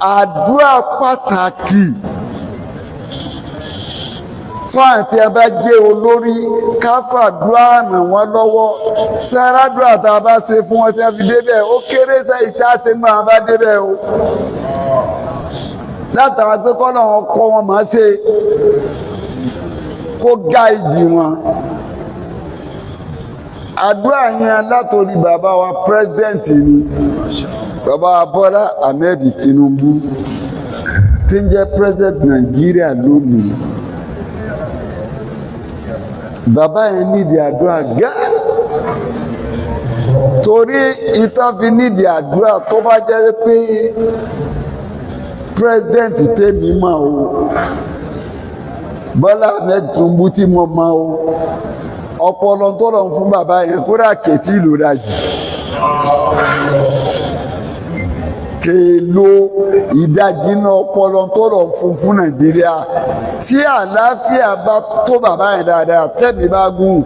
Àdúrà pàtàkì fún àti ẹ bá jẹ́ olórí, káfàdúrà ràn wọ́n lọ́wọ́. Sàràdúrà tá a bá ṣe fún wọn tí wọ́n fi débẹ̀, ó kéré sẹ́yìn tá a ṣe máa bá débẹ̀ o, látara pé kọ́ lọ́wọ́ kọ́ wọn máa ṣe kó gáìdì wọn. Àdúrà yẹn látòrí bàbá wa president ni, bàbá wa Bọ́lá Ahmed Tinubu tí ń jẹ́ president Nàìjíríà lónìí. Bàbá yẹn nídìí àdúrà gán, torí ìtàn fi nídìí àdúrà, tó bá jẹ́ pé president tèmi mọ̀ o, Bọ́lá Ahmed Tinubu tí mo mọ̀ o, ọpọlọ tó lọ fún bàbá yẹn, kódà kètí ìlú dájú kèlò ìdajì náà, ọpọlọ tó lọ fún Nàìjíríà, tí àlàáfíà bá tó bàbá yẹn dáadáa, tẹ̀mí bá gùn,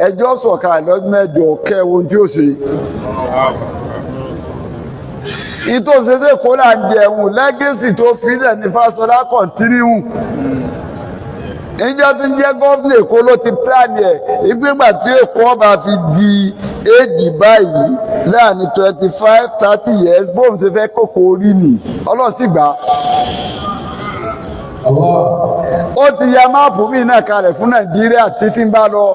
ẹjọ́ sọ̀ka lọ́dún 8 kẹwọn tí ó ṣe ìtòsíṣe kó là ń jẹun. Legacy tó filẹ̀ ní Fáṣọlá continue. Ìjọ tí ń jẹ́ gọ́fìnà Èkó ló ti plan ẹ̀ ìgbégbà tí Èkó ọba fi di éèjì báyìí láàrin 25, 30 years, bóun ṣe fẹ́ kókó orí nì. Ọlọ́run sì gbà á. Ó ti ya map míì náà kalẹ̀ fún Nàìjíríà títí ń bá lọ,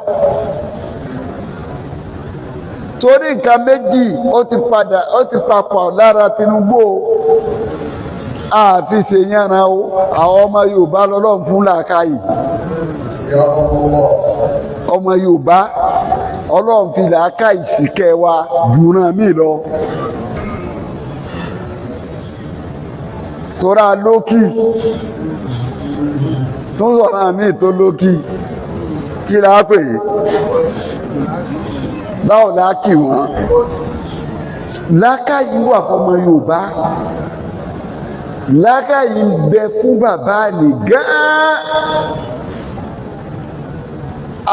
torí nǹkan méjì ó ti padà, ó ti papọ̀ lára Tinubu o. Àfi ṣe yànra o, àwọn ọmọ Yorùbá lọ́lọ́run fún làákàyè. Ọmọ Yorùbá, Ọlọ́run fi làákàyè síkẹ́ wa jùràn mí lọ, tóra lókì tún sọ̀rọ̀ àmì tó lókì kí la pè é, báwo la kì wọ́n. Làákàyè wà fọmọ Yorùbá, làákàyè ń bẹ fún bàbá ní gán.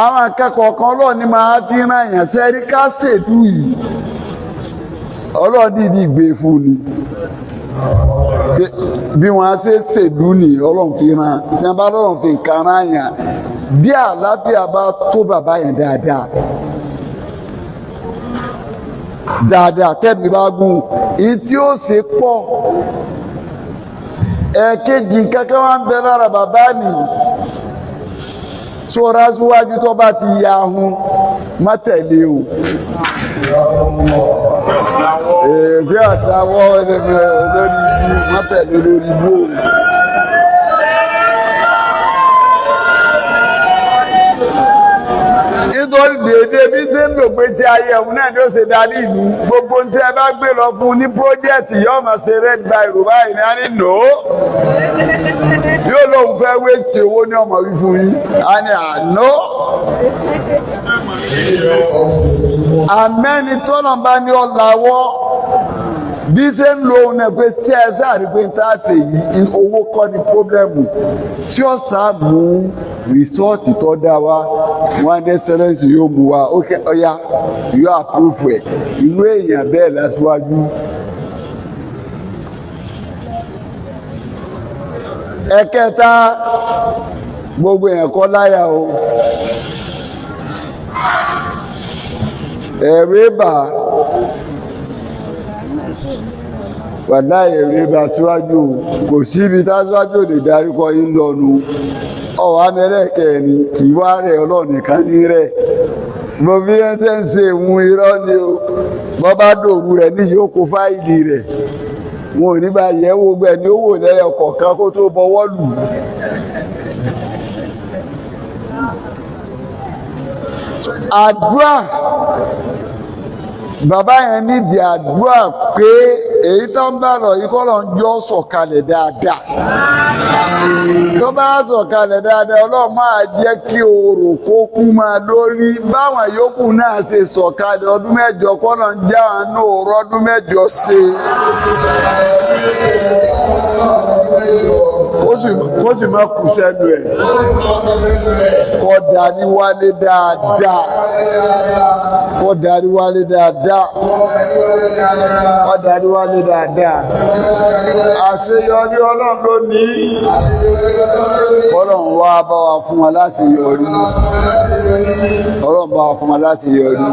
Àwọn akẹ́kọ̀ọ́ kan, Ọlọ́run ní máa fi ràn yàn sẹ́rí ká ṣèlú yìí. Ọlọ́run dìdí gbé fún ni bí wọ́n á ṣe ṣèlú ní. Ọlọ́run fi ràn tí wọ́n bá lọ́run fi nǹkan ràn yàn. Bí àlàáfíà bá tó bàbá yẹn dáadáa dáadáa, tẹ́mi bá gùn, ìyí tí ó ṣe pọ̀. Ẹ̀ẹ̀kejì, kankan wá ń bẹ lára bàbá nì sọ́ra síwájú, tó bá ti ya ahun, má tẹ̀lé o. Èdè àdáwọ́ lórí ibú, má tẹ̀lé lórí ibú o. Nítorí déédéé bí ṣe ń lò pé tí ayé òun náà ni ó ṣe darí ìlú. Gbogbo ń tẹ́ ẹ bá gbé lọ fún un ní project, yóò máa ṣe red by báyìí ní á ní nò ó, yóò lóun fẹ́ waste owó ní ọmọ wí fún yín, á ní àná. Àmẹ́ni tọ́nà bá ní ọ̀làwọ́ bí ṣe ń lo òun náà pé ṣé ẹ sáà rí pé tá a ṣe yìí, owó kọ́ ni problem tí ó sá mú result tó dá wa. Wọn ní excellence yóò mú wa, ọ̀ya yóò approve ẹ̀. Irú èèyàn bẹ́ẹ̀ lásìwájú. Ẹ̀kẹta, gbogbo èèyàn kọ́ láyà o, ẹ̀rù ẹ̀bà wàláhì, ẹ̀rù ẹ̀bà síwájú o. Kò síbi táṣíwájú ò lè darí kọ yín lọ́nu ọ̀wá mẹ́rẹ̀kẹ́ ni kì í wá rẹ̀. Ọlọ́run nìkan ní rẹ̀. Mo fi ẹ́ ṣe ń ṣe ìhun irọ́ ni o. Bọ́ bá dòru rẹ̀ ní yóò kó fáìlì rẹ̀, wọn ò ní bá yẹ̀ wò gbẹ ní ó wò lẹ́yọ kọ̀ọ̀kan kó tó bọwọ́ lù. Àdúrà, bàbá yẹn nídìí àdúrà pé èyí tó ń bá lọ yìí kọ́ lọ ń jọ sọ̀kalẹ̀ dáadáa. Tó bá sọ̀kalẹ̀ dáadáa, Ọlọ́run máa jẹ́ kí oòrò kó kú máa lórí báwọn yòókù náà ṣe sọ̀kalẹ̀ ọdún 8, kọ́ lọ ń já àwọn náà ọdún 8 ṣe, kó sì má kú sẹ́nu ẹ̀, kó darí wálé dáadáa, kó darí wálé dáadáa, kó darí wálé dáadáa. Àṣeyọrí Ọlọ́run ló ní. Ọlọ́run wá bá wa fún wa láṣeyọrí. Ọlọ́run bá wa fún wa láṣeyọrí.